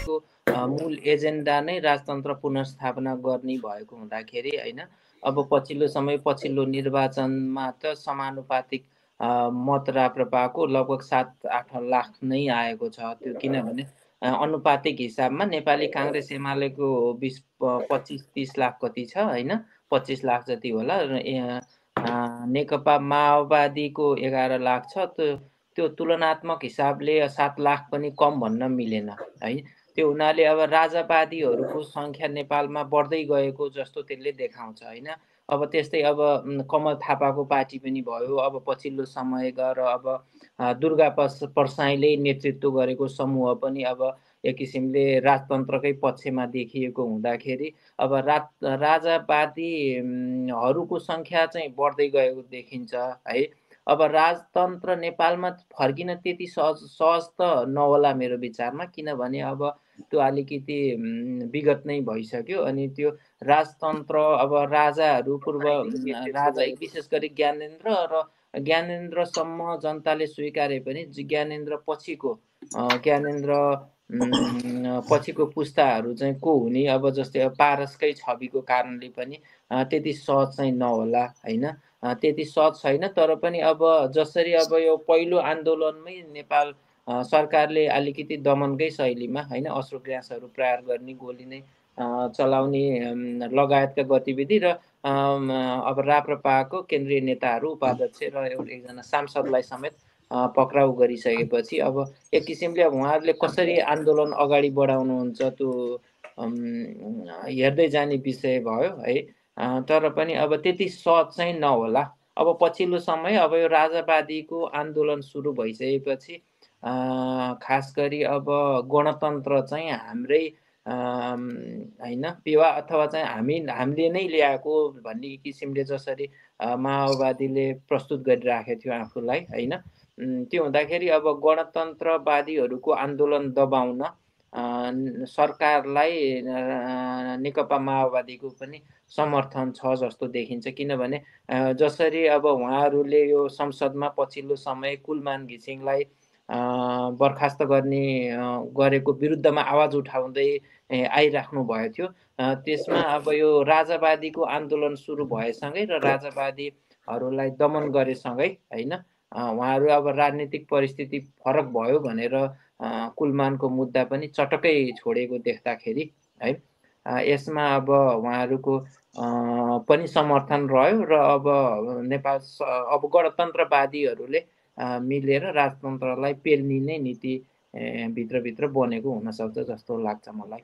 माओवादीको मूल एजेन्डा नै राजतन्त्र पुनर्स्थापना गर्ने भएको हुँदाखेरि हैन, अब पछिल्लो निर्वाचनमा त समानुपातिक मत राप्रपाको लगभग 7-8 लाख नै आएको छ। त्यो किनभने अनुपातिक हिसाबमा नेपाली काङ्ग्रेस एमालेको 25-30 लाख कति छ हैन, 25 लाख जति होला र नेकपा माओवादीको 11 लाख छ। त्यो तुलनात्मक हिसाबले 7 लाख पनि कम भन्न मिलेन है। त्यो हुनाले अब राजावादीहरूको सङ्ख्या नेपालमा बढ्दै गएको जस्तो त्यसले देखाउँछ हैन। अब त्यस्तै अब कमल थापाको पार्टी पनि भयो। अब पछिल्लो समय गएर अब दुर्गा परसाईले नेतृत्व गरेको समूह पनि अब एक किसिमले राजतन्त्रकै पक्षमा देखिएको हुँदाखेरि अब राजावादीहरूको सङ्ख्या चाहिँ बढ्दै गएको देखिन्छ है। अब राजतन्त्र नेपालमा फर्किन त्यति सहज त नहोला मेरो विचारमा, किनभने अब त्यो अलिकति विगत नै भइसक्यो। अनि त्यो राजतन्त्र अब राजाहरू पूर्व राजा विशेष गरी ज्ञानेन्द्रसम्म जनताले स्वीकारे पनि ज्ञानेन्द्र पछिको पुस्ताहरू चाहिँ को हुने, अब जस्तै पारसकै छविको कारणले पनि त्यति सहज चाहिँ नहोला हैन, त्यति सहज छैन। तर पनि अब जसरी अब यो पहिलो आन्दोलनमै नेपाल सरकारले अलिकति दमनकै शैलीमा हैन अश्रु ग्यासहरू प्रहार गर्ने, गोली नै चलाउने लगायतका गतिविधि र अब राप्रपाको केन्द्रीय नेताहरू, उपाध्यक्ष र एकजना सांसदलाई समेत पक्राउ गरिसकेपछि अब एक किसिमले अब उहाँहरूले कसरी आन्दोलन अगाडि बढाउनुहुन्छ त्यो हेर्दै जाने विषय भयो है। तर पनि अब त्यति सहज चाहिँ नहोला। अब पछिल्लो समय अब यो राजावादीको आन्दोलन सुरु भइसकेपछि खास गरी अब गणतन्त्र चाहिँ हाम्रै हैन पेवा अथवा चाहिँ हामीले नै ल्याएको भन्ने किसिमले जसरी माओवादीले प्रस्तुत गरिराखेको थियो आफूलाई हैन, त्यो हुँदाखेरि अब गणतन्त्रवादीहरूको आन्दोलन दबाउन सरकारलाई नेकपा माओवादीको पनि समर्थन छ जस्तो देखिन्छ। किनभने जसरी अब उहाँहरूले यो संसदमा पछिल्लो समय कुलमान घिसिङलाई बर्खास्त गरेको विरुद्धमा आवाज उठाउँदै आइराख्नु भएको थियो। त्यसमा अब यो राजावादीको आन्दोलन सुरु भएसँगै र राजावादीहरूलाई दमन गरेसँगै हैन उहाँहरू अब राजनीतिक परिस्थिति फरक भयो भनेर कुलमानको मुद्दा पनि चटक्कै छोडेको देख्दाखेरि है यसमा अब उहाँहरूको पनि समर्थन रह्यो र अब नेपाल अब गणतन्त्रवादीहरूले मिलेर राजतन्त्रलाई पेल्निने नीति भित्रभित्र बनेको हुनसक्छ जस्तो लाग्छ मलाई।